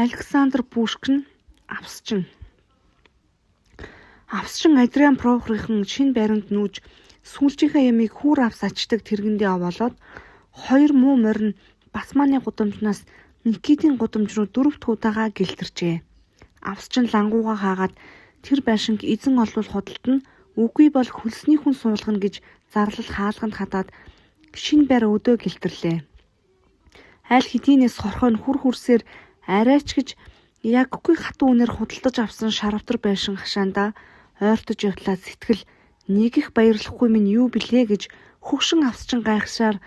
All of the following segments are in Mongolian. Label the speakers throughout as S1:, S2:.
S1: Александр Пушкин, Авсчин. Авсчин Адриан Прохорын шинэ байранд нүүж сүүлчийнхээ ямыг хүүр авс ачдаг тэргэндээ овоолоод хоёр муу морин Басманы гудамжнаас Никитийн гудамж руу дөрөв дэх удаага гэлтэрчээ. Авсчин лангуугаа хаагаад тэр байшинг эзэн олвол худалдана, үгүй бол хөлсний хүн суулгана гэж зарлал хаалганд хадаад шинэ байр өдөө гэлтэрлээ. Аль хэдийнээс хорхой нь хүр хүрсээр арай ч гэж яггүй хатуу үнээр худалдаж авсан шарвтар байшин хашаандаа ойртож явтлаа сэтгэл нэг их баярлахгүй минь юу билээ гэж хөгшин авсчин гайхшаар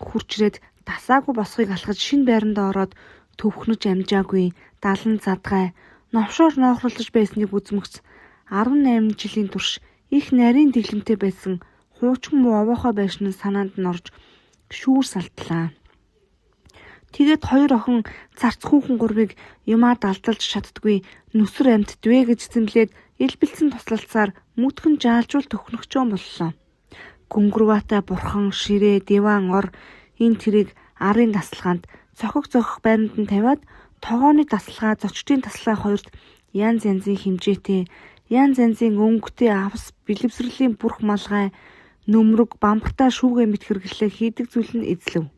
S1: хурч ирээд дасаагүй босхийг алхаж шинэ байрандаа ороод төвхнөж амжаагүй далан задгай новшоор ноохруулж байсныг үзмэгц 18 жилийн турш их нарийн дэглэмтэй байсан хуучин муу овоохой байшин нь санаанд нь орж шүүр салтлаа. Тэгээд хоёр охин царц хүүхэн гурвыг юмаа далдалж чаддаггүй нүсэр амьтд вэ гэж зэмлээд илбэлсэн туслалцаар мүтгэн жаалжуул төхнөгчөн боллоо. Гүнгүрватай бурхан, ширээ, диван, ор энэ тэрийг арын тасалгаанд цохог зохих байранд нь тавиад тогооны тасалгаа, зочдын тасалгаа хоёрт янз янзын хэмжээтэй, янз янзын өнгөтэй авс, бэлэвсрлийн бүрх малгай, нөмрөг, бамбартай шүүгээ мэт хэрэглээ хийдэг зүйл нь эзлэв.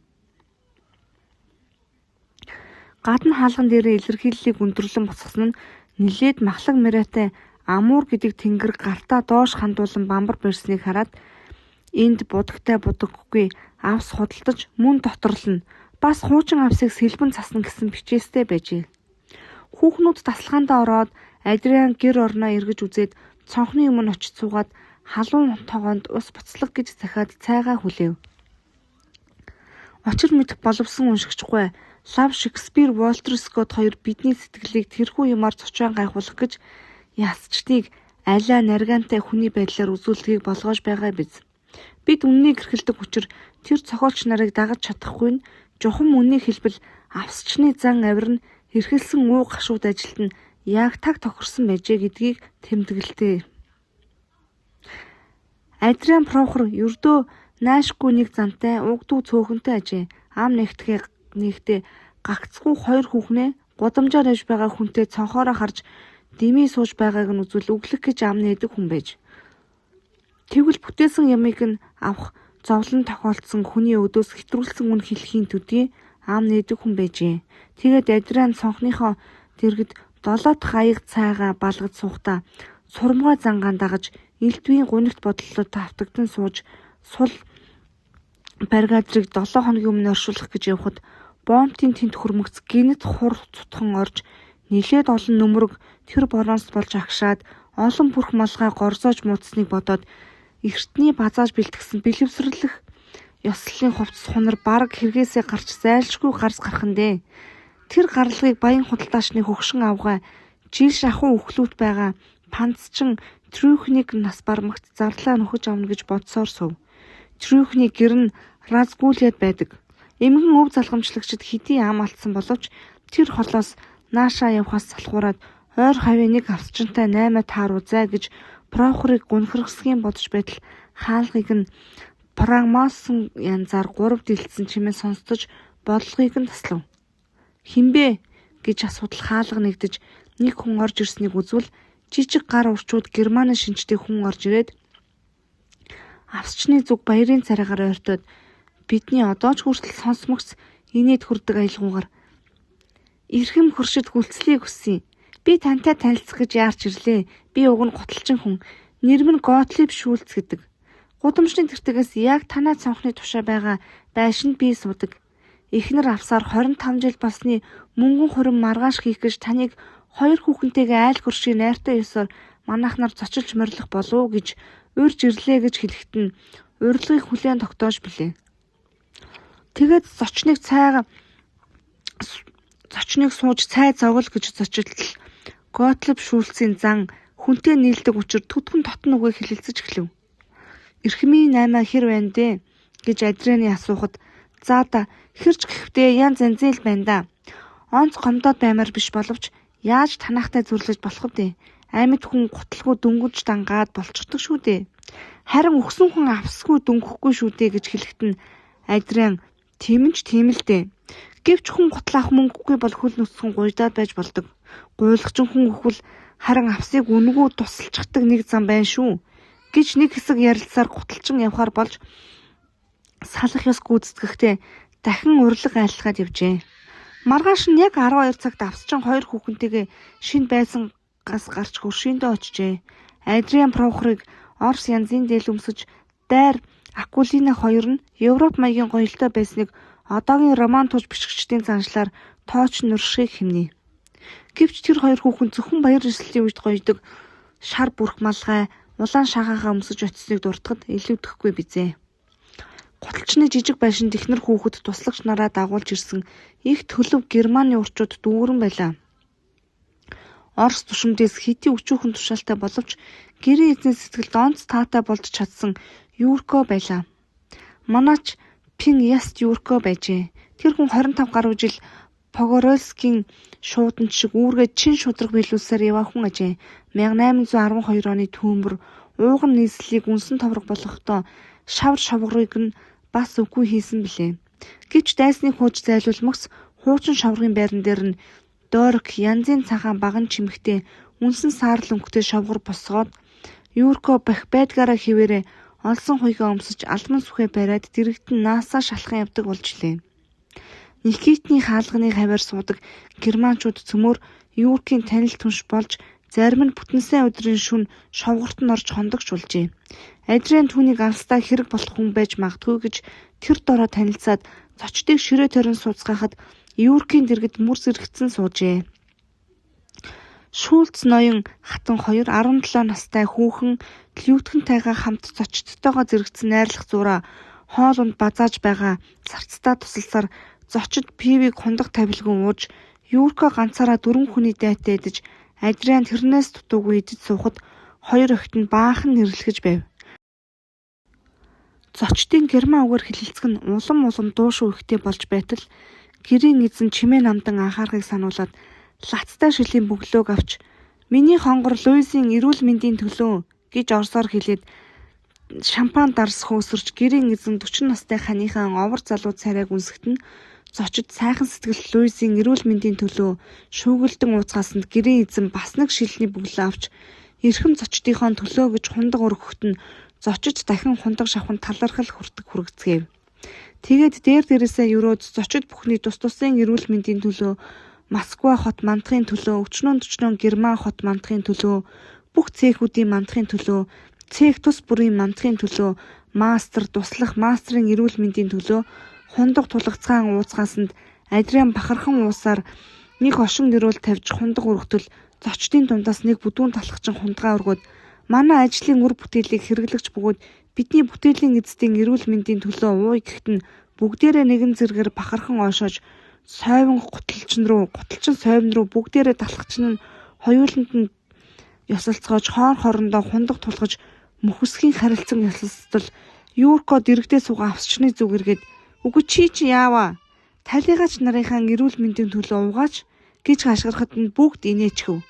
S1: Гадна хаалган дээрээ илэрхийллийг өндөрлөн буцгасан нь нилээд махлаг морайтай Амур гэдэг тэнгэр гартаа доош хандуулан бамбар барьсныг хараад энд будагтай будаггүй авс худалдаж мөн доторлоно. Бас хуучин авсыг сэлбэн цасна гэсэн бичээстэй байжээ. Хүүхнүүд тасалгаандаа ороод Адриан гэр орноо эргэж үзээд цонхны өмнө очиж суугаад халуун тогоонд ус буцлаг гэж захиад цайгаа хүлээв. Учир мэдэх боловсон уншигчгүй Лав Шекспир, Уолтер Скотт хоёр бидний сэтгэлийг тэрхүү юмар зочоон гайхуулах гэж ясчдыг алиа наргаантай хүний байдлаар үзүүлдэгийг болгоож байгаа биз. Бид үннийг эрхэлдэг учир тэр зохиолч нарыг дагаж чадахгүй нь жухам үннийг хэлбэл авсчны зан авир нь эрхэлсэн уу гашууд ажилд нь яг таг тохирсон байжээ гэдгийг тэмдэглэдэг. Адриан Прохор ердөө наашгүй нэг зантай угдүү цөөхөнтэй ажээ. Ам нэгтгэе нэгтээ гагцхүү хоёр хүүхнээ гудамжаар явж байгаа хүнтэй цонхоороо харж дэмий сууж байгааг нь үзвэл өглөх гэж ам нээдэг хүн байж. Тэгвэл бүтээсэн ямыг нь авах зовлон тохиолдсон хүний өдөөс хэтрүүлсэн үн хэлхийн төдий ам нээдэг хүн байжээ. Тэгээд Адриан цонхныхоо дэргэд долоо дахь аяга цайгаа балгаж суухдаа сурмгай зангаан дагаж элдвийн гунигт бодлолтой тавтагдан сууж сул баригадрыг 7 хоногийн өмнө оршуулах гэж явхад бомтын тэнд хөрмөгц гэнэт хур цутхан орж нилээд олон нөмрөг тэр бронз болж агшаад олон бүрх малгай горзоож муудсныг бодоод эртний базааж бэлтгэсэн бэлэвсэрлэх ёслолын хувцас хунар бараг хэрэгээсээ гарч зайлшгүй гарс гарах нь дээ. Тэр гарлагыг баян худалдаачны хөгшин авгай жил шахуу өхлүүт байгаа панцчин Трюхнийг нас бармагт зарлаа нөхөж авна гэж бодсоор сув. Трюхний гэр нь Разгуулиад байдаг. Эмгэн өв залгамжлагчид хэдий ам алдсан боловч тэр холоос наашаа явхаас салхуураад ойр хавийн нэг авсчинтай наймаа тааруу зай гэж Прохорыг гунхиргасгийн бодож байтал хаалгыг нь Прагмасон янзаар гурав дэлтсэн чимээ сонстож бодлогыг нь таслав. Хэн бэ гэж асуудал хаалга нэгдэж нэг хүн орж ирснийг үзвэл жижиг гар урчууд Германы шинжтэй хүн орж ирээд авсчны зүг баярын царайгаар ойртоод бидний одоо ч хүртэл сонсмогц инээд хүрдэг аялгуугаар эрхэм хөршид хүлцлийг хүсье. Би тантай танилцах гэж яарч ирлээ. Би уг нь гуталчин хүн. Нэр минь Готлиб Шүүлц гэдэг. Гудамжны тэртгээс яг танай цонхны тушаа байгаа байшинд би суудаг. Эхнэр авсаар 25 жил болсны мөнгөн хурим маргааш хийх гэж таныг хоёр хүүхэнтэйгээ айл хөршийн найртай ёсоор манайх нар зочилж морилох болов уу гэж урьж ирлээ гэж хэлэхэд нь урилгыг хүлээн тогтоож билээ. Тэгээд зочныг сууж цай зовгол гэж зочилтол Готлиб Шүүлцийн зан хүнтэй нийлдэг учир төдгөн дотно үгийг хэлэлцэж эхлэв. Эрхмийн наймаа хэр байна дээ гэж Адрианы асуухад заа да хэрч гэхвдээ янз янзын л байна да. Онц гомдоод баймар биш боловч яаж танахтай зүрлэж болох вэ? Амьд хүн гутлгүй дөнгөж дангаад болчихдог шүү дээ. Харин өгсөн хүн авсгүй дөнгөхгүй шүү дээ гэж хэлэхэд нь Адриан тийм нь ч тийм л дээ. Гэвч хүн гутал авах мөнгөгүй бол хөл нүцгэн гуждаад байж болдог. Гуйлгачин хүн үхвэл харин авсыг үнэгүй тусалчихдаг нэг зам байна шүү гэж нэг хэсэг ярилцсаар гуталчин явахаар болж салах ёс гүйцэтгэхдээ дахин урилга айлтгаад явжээ. Маргааш нь яг 12 цагт авсчин хоёр хүүхэнтэйгээ шинэ байсангаас гарч хөршийндөө очжээ. Адриан Прохорыг Орос янзын дээл өмсөж дайр Акулина хоёр нь Европ маягийн гоёлтой байсныг одоогийн роман тууж бичгчдийн заншлаар тооч нуршихыг хэмнэе. Гэвч тэр хоёр хүүхэн зөвхөн баяр ёслолын үед гоёдог шар бүрх малгай, улаан шахаагаа өмсөж очсныг дуртахад илүүдэхгүй бизээ. Гуталчны жижиг байшинд эхнэр хүүхэд туслагч нараа дагуулж ирсэн их төлөв Германы урчууд дүүрэн байлаа. Орос тушамдээс хэдий өчүүхэн тушаалтай боловч гэрийн эзний сэтгэлд онц таатай болж чадсан Юрко байлаа. Манай ч Пин Яст Юрко байжээ. Тэр хүн 25 гаруй жил Погорельскийн шууданч шиг үүргээ чин шударга биелүүлсээр яваа хүн ажээ. 1812 оны түүмбэр ууган нийслэлийг үнсэн товрог болгохдоо шавар шавгарыг нь бас үгүй хийсэн билээ. Гэвч дайсныг хууж зайлуулмагц хуучин шаврын байран дээр нь Дорк янзын цагаан баган чимэгтэй үнсэн саарал өнгөтэй шавгар босгоод Юрко бах байдгаараа хэвээрээ олсон хуйгаа өмсөж алман сүхээ бариад дэрэгдэн наасаа шалхан явдаг болж илээ. Никитний хаалганы хавиар суудаг германчууд цөмөөр Юркийн танил түнш болж зарим нь бүтэн сайн өдрийн шөнө шовгорт нь орж хондогч болжээ. Адриан түүнийг алстаа хэрэг болох хүн байж магадгүй гэж тэр дороо танилцаад зочдыг ширээ тойрон сууцгаахад Юркийн дэргэд мөр зэрэгцэн суужээ. Шүүлц ноён хатан хоёр 17 настай хүүхэн Лютгентайгаа хамт зочдтойгоо зэрэгцэн найрлах зуураа хоол унд базааж байгаа сарцтай тусалсаар зочид пивийг хундаг тавилгүй ууж Юрко ганцаараа дөрвөн хүний дайтай идэж Адриан тэрнээс дутуугүй идэж суухад хоёр охид нь баахан нэрлэхэж байв. Зочдын герман үгээр хэлэлцэх нь улам улам дуушгүй ихтэй болж байтал гэрийн эзэн чимээ намдан анхаарахыг сануулад лацтай шилийн бөглөөг авч "Миний хонгор Луизийн эрүүл мэндийн төлөө" гэж орсоор хэлээд шампан дарс хөөсөрч гэрийн эзэн 40 настай ханыхаа овор залуу царайг үнсэхэд нь зочид сайхан сэтгэл Луизийн эрүүл мэндийн төлөө шүүгэлдэн ууцгаасанд гэрийн эзэн бас нэг шилний бөглөө авч эрхэм зочдынхоо төлөө гэж хундаг өргөхөд нь зочид дахин хундаг шавхан талархал хүртэг хүргэцгээв. Тэгээд дээр дээрээсээ ерөөд зочид бүхний тус тусын эрүүл мэндийн төлөө Москва хот мандахын төлөө, өчнөөн төчнөөн Герман хот мандахын төлөө, бүх цехүүдийн мандахын төлөө, цех тус бүрийн мандахын төлөө, мастер, туслах мастерын эрүүл мэндийн төлөө хундаг тулгацгаан ууцгаасанд Адриан бахархан уусаар нэг хошин нэрүүл тавьж хундаг өргөтөл зочдын дундаас нэг бүдүүн талхчин хундагаа өргөөд манай ажлын үр бүтээлийг хэрэглэгч бөгөөд бидний бүтээлийн эзэдийн эрүүл мэндийн төлөө ууя гэхэд нь бүгдээрээ нэгэн зэргээр бахархан ойшоож сойвон гуталчин руу гуталчин сойвон руу бүгдээрээ талхчин нь хоёуланд нь ёсолцоогож хоор хоорондоо хундаг тулгаж мөхөсхийн харилцан ёсолцтол Юрко дэрэгдээ суугаа авсчны зүг эргээд үгүй чи чи яаваа талийгаач нарынхаа эрүүл мэндийн төлөө угаач гэж хашгирахад нь бүгд инээчхэв.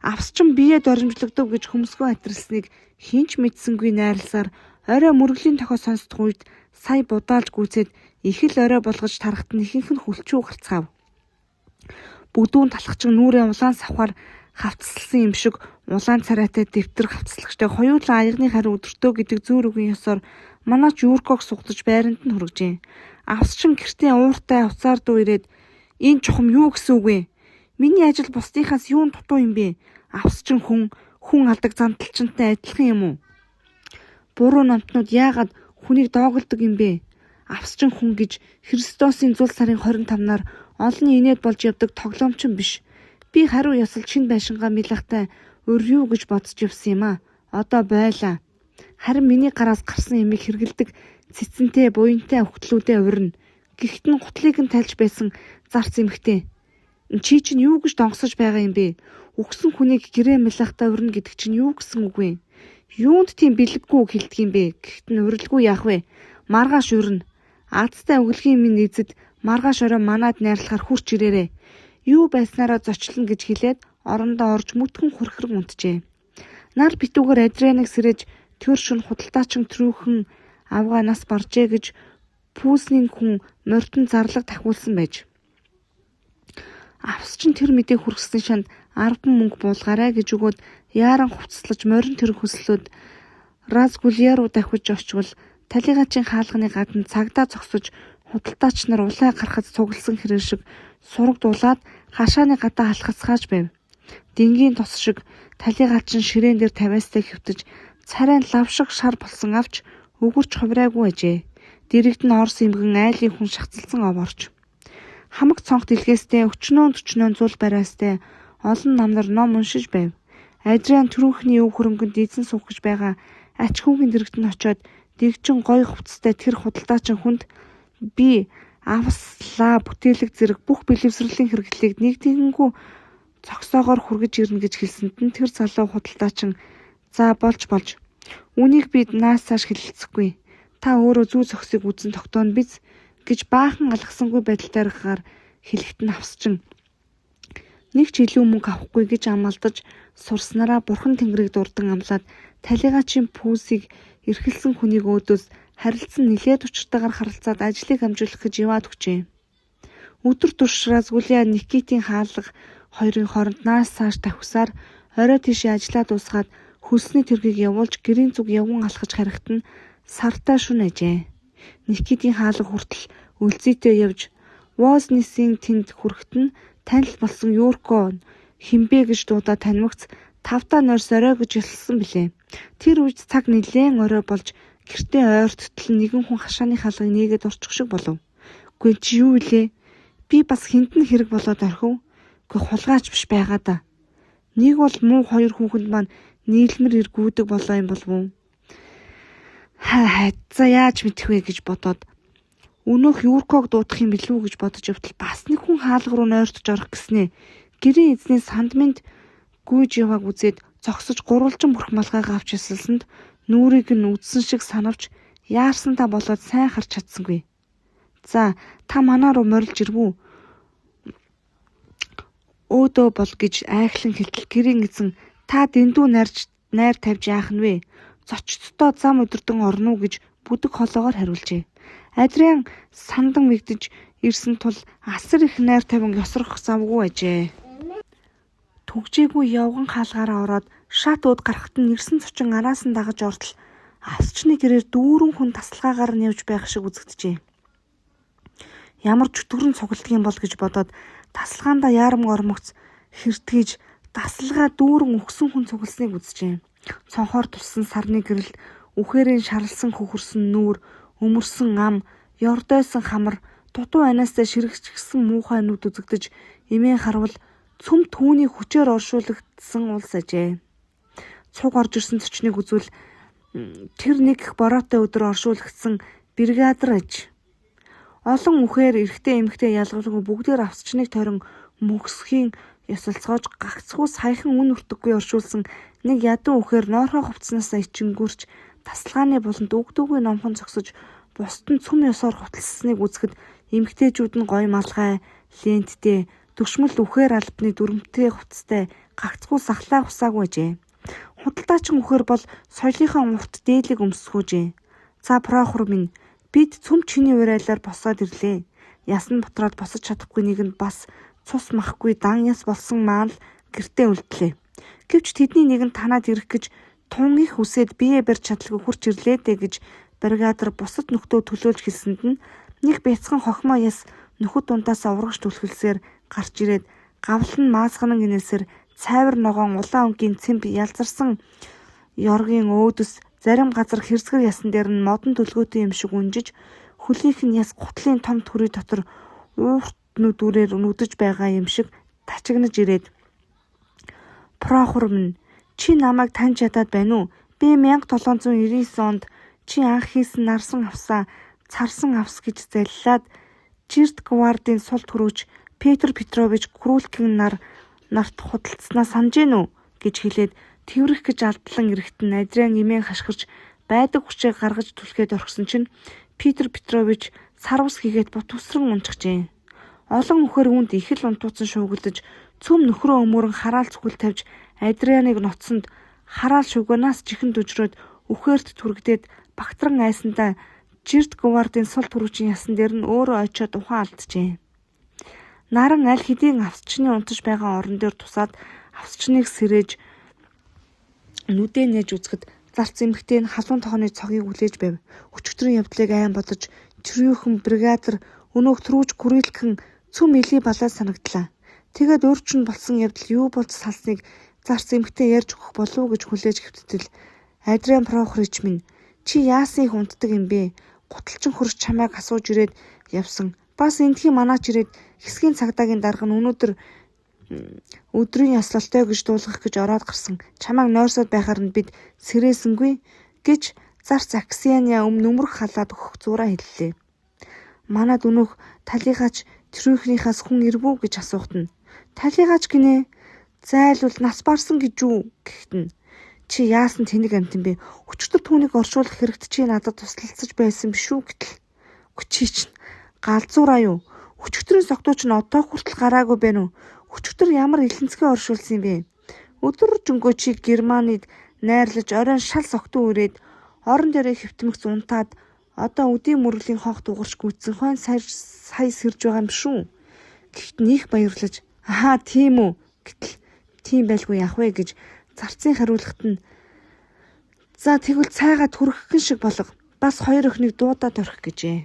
S1: Авсчин бие доримжлогдов гэж хөмсгөө атирлсныг хэн ч мэдсэнгүй найрласаар орой мөргөлийн тохио сонсдох үед сая будаалж гүйцээд их л орой болгож тарахад нь ихэнх нь хүлчүү гарцгаав. Бүдүүн талхчин нүүрээ улаан савхаар хавтасалсан юм шиг улаан царайтай дэвтэр хавтаслагчтай хоёулаа аягны хариу өдөртөө гэдэг зөөр үгийн ёсоор манай ч Юрког сугдаж байранд нь хүргэжээ. Авсчин гэртээ ууртай уцаар дүү ирээд энэ чухам юу гэсэн үг вэ? Миний ажил бусдынхаас юун дутуу юм бэ? Авсчин хүн хүн алдаг занталчинтай адилхан юм уу? Буруу намтнууд яагаад хүнийг дооголдог юм бэ? Авсчин хүн гэж Христосын зул сарын 25-наар олонний инээд болж явдаг тоглоомчин биш. Би хариу ёсол чин байшингаа милахтай урь юу гэж бодож явсан юм аа. Одоо байлаа. Харин миний гараас гарсан ямыг хэрэгэлдэг цэцэнтэй буянтай өвхтлүүдээ урина. Гэхдээ нь гутлыг нь тайлж байсан зарц эмхтэй. Чи чинь юу гэж донгосож байгаа юм бэ? Үхсэн хүнийг гэрээ милахтай урина гэдэг чинь юу гэсэн үг вэ? Юунд тийм бэлэггүй хэлдэг юм бэ? Гэхдээ нь урилгүй яах вэ? Маргааш урина. Азтай өглөгийн минь эзэд маргааш орой манад найрлахаар хурч ирээрэй. Юу байснараа зочлоно гэж хэлээд орондоо орж мүтгэн хурхран унтжээ. Нар битүүгээр Адрианыг сэрэж тэр шөнө худалдаачин трүүхэн авгаа нас баржээ гэж пүүсний хүн морьтон зарлага дахиулсан байж. Авсчин тэр мэдээг хүргэсэн шанд 10 мөнгө буулгаарай гэж өгөөд яаран хувцаслаж морин тэрэг хөлслөөд Разгулья руу давхиж очвол талийгаачийн хаалганы гадна цагдаа зогсож худалдаач нар улай гарахад цугласан хэрээр шиг сураг дуулаад хашааны гадаа алхацгааж байв. Дэнгийн тос шиг талийгаачин ширээн дээр тавиастай хэвтэж царай нь лав шиг шар болсон авч өгөрч хувираагүй ажээ. Дэрэгд нь Орос эмгэн айлын хүн шахацласан ов орж. Хамаг цонх дэлгээстэй өчнөөн төчнөөн зул бариастай олон нам нар ном уншиж байв. Адриан түрүүхний өв хөрөнгөнд эзэн суух гэж байгаа ач хүүгийн дэрэгт нь очиод дэгжин гоё хувцастай тэр худалдаачин хүнд би авслаа бүтээлэг зэрэг бүх бэлэвсрлийн хэрэглийг нэг тэгэнгүй зогсоогоор хүргэж ирнэ гэж хэлсэнд нь тэр залуу худалдаачин за болж болж үүнийг би наас цааш хэлэлцэхгүй. Та өөрөө зүү зохисыг үзэн тогтооно биз гэж баахан алгасангүй байдалтайгаар хэлэхэд нь авсчин нэг ч илүү мөнгө авахгүй гэж амлалдаж сурснараа бурхан тэнгэрийг дурдан амлаад талийгаачийн пүүсийг эрхэлсэн хүнийг өөдөөс харилцан нилээд учиртайгаар харилцаад ажлыг амжуулах гэж яваад өгчээ. Өдөр турш Разгулия Никитийн хаалга хоёрын хооронд наас цааш давхисаар орой тийшээ ажлаа дуусгаад хөлсний тэргийг явуулж гэрийн зүг явган алхаж харихад нь сартай шөнө ажээ. Никитийн хаалга хүртэл өлзийтэй явж Вознесийн тэнд хүрэхэд нь танил болсон Юрко хэн бэ гэж дуудаа танимагц тавдаа нойрс орой гэж ёслосон билээ. Тэр үед цаг нэлээн орой болж гэртээ ойрттол нэгэн хүн хашааны хаалгыг нээгээд орчих шиг болов. Үгүй чи юу илээ? Би бас хэнд нь хэрэг болоод орхив. Үгүй хулгайч биш байгаа да. Нэг бол муу хоёр хүүхэнд маань нийлмэр эргүүдэг болоо юм болов уу? Хай за яаж мэдэх вэ гэж бодоод өнөөх Юрког дуудах юм билүү гэж бодож явтал бас нэг хүн хаалга руу нойртож орох гэснээ. Гэрийн эзний санд минь гүйж явааг үзээд зогсож гурвалжин бүрх малгайгаа авч ёсолсонд нүрийг нь үзсэн шиг санавч яарсантаа болоод сайн харж чадсангүй. За та манаа руу морилж ирв үү? Өөдөө бол гэж айхлан хэлтэл гэрийн эзэн та дэндүү найр тавьж яах нь вэ? Зочдтой зам удирдан орно уу гэж бүдэг холоогоор хариулжээ. Адриан сандан мэгдэж ирсэн тул асар их найр тавин ёсрох завгүй ажээ. Түгжээгүй явган хаалгаараа ороод шат ууд гарахад нь ирсэн зочин араас нь дагаж ортол авсчны гэрээр дүүрэн хүн тасалгаагаар нь явж байх шиг үзэгджээ. Ямар чөтгөрөн цугладаг юм бол гэж бодоод тасалгаандаа яарам ормогц хэртгэж дасалгаа дүүрэн үхсэн хүн цугласныг үзжээ. Цонхоор туссан сарны гэрэлд үхээрэн шарлсан хөхөрсөн нүүр, өмөрсөн ам, ёрдойсон хамар, дутуу анаасаа ширхэгчсэн муухай нүд үзэгдэж эмээн харвал цөм түүний хүчээр оршуулгдсан улс ажээ. Цуг орж ирсэн зочныг үзвэл тэр нэг их бороотой өдөр оршуулгдсан бригадир аж. Олон үхээр эрэгтэй эмэгтэй ялгалгүй бүгдээр авсчныг тойрон мөхсхийн ёсолцоож гагцхүү саяхан үн өртөггүй оршуулсан нэг ядуу үхээр ноорхоо хувцснаасаа ичингүрч тасалгааны буланд өгдөөгүй номхон зогсож бусд нь цөм ёсоор хуталссаныг үзэхэд эмэгтэйчүүд нь гоё малгай, ленттэй, төгшмөл үхээр албаны дүрмтэй хувцастай гагцхүү сахлаа хусаагүй ажээ. Худалдаачин үхээр бол соёлынхоо урт дээлийг өмсөхүүжээ. За Прохор минь бид цөм чиний урайлаар босоод ирлээ. Ясан бутраад босож чадахгүй нэг нь бас цус махгүй дан яс болсон маан л гэртээ үлдлээ. Гэвч тэдний нэг нь танаад ирэх гэж тун их үсээд бие барьж чадалгүй хурч ирлээ дээ гэж бригадир бусад нөхдөө төлөөлж хэлсэнд нь нэг бяцхан хохимоо яс нөхөд дундаасаа урагш түлхэлсээр гарч ирээд гавлан нь маасганан инээсээр цайвар ногоон улаан өнгийн цэмб ялзарсан ёргийн өөдөс зарим газар хэрсгэр ясан дээр нь модон төлгөөтэй юм шиг унжиж хөлийнх нь яс гутлын том төрийн дотор уурт нүдүүрээр нүдэж байгаа юм шиг тачигнаж ирээд Прохор минь чи намайг таньж чадаад байна уу? Би 1799 онд чи анх хийсэн нарсан авсаа царсан авс гэж залилаад Жирд гвардын сул түрүүч Петр Петрович Крулкин нарт худалдсанаа санаж гин үү гэж хэлээд тэврэх гэж алдлан ирэхэд нь Адриан эмээн хашгирч байдаг хүчээ гаргаж түлхээд орхисон чинь Петр Петрович сарвас хийгээд бут усран унчихжээ. Олон үхээр үүнд их л унтууцсан шуугилдаж цөм нөхрөө өмөрөн хараал цүхэл тавьж Адрианыг ноцсонд хараал шугуунаас чихэн дүжрөөд үхээрт түрэгдээд багтран айсандаа Жирд гвардын сул түрүүчийн ясан дээр нь өөрөө очиод ухаан алджээ. Наран аль хэдийн авсчны унтаж байгаа орон дээр тусаад авсчныг сэрээж нүдээ нээж үзэхэд зарц эмэгтэй нь халуун тогооны цогийг хүлээж байв. Өчигдрийн явдлыг айн бодож Трюхэн бригадир өнөөх түрүүж гүрэлхэн цөм илий балай санагдлаа. Тэгээд урьд нь болсон явдал юу болж салсныг зарц эмэгтэй ярьж өгөх болов уу гэж хүлээж хэвттэл Адриан Прохорич минь, чи яасан их унтдаг юм бэ? Гуталчин хөрш чамайг асууж ирээд явсан. Бас эндхийн манаач ирээд хэсгийн цагдаагийн дарга нь өнөөдөр өдрийн ёслолтой гэж дуулгах гэж ороод гарсан. Чамайг нойрсоод байхаар нь бид сэрээсэнгүй гэж зарц Аксиания өмнө нүмерэг халаад өгөх зуураа хэллээ. Манад өнөөх талийхаач Трюхнийхээс хүн ирэв үү гэж асуухад нь талийхаач гинэ. Зайлвал нас барсан гэж үү гэхэд нь чи яасан тэнэг амьтан бэ? Өчигдөр түүнийг оршуулах хэрэгт чи надад туслалцаж байсан биш үү гэтэл. Үгүй чи чинь галзуураа юу? Өчигдрийн согтуу чинь одоо хүртэл гараагүй байна уу? Өчигдөр ямар элэнцгээ оршуулсан юм бэ? Өдөржингөө чи Германид найрлаж оройн шал согтуу ирээд орон дээрээ хэвтмэгц унтаад одоо үдийн мөргөлийн хонх дуугарч гүйцсэн хойно сая сэрж байгаа юм шүү. Гэхдээ них баярлаж аа тийм үү гэтэл тийм байлгүй яах вэ гэж зарцын хариулахад нь за тэгвэл цайгаа түрхэхэн шиг болго бас хоёр охиныг дуудаад орхих гэжээ.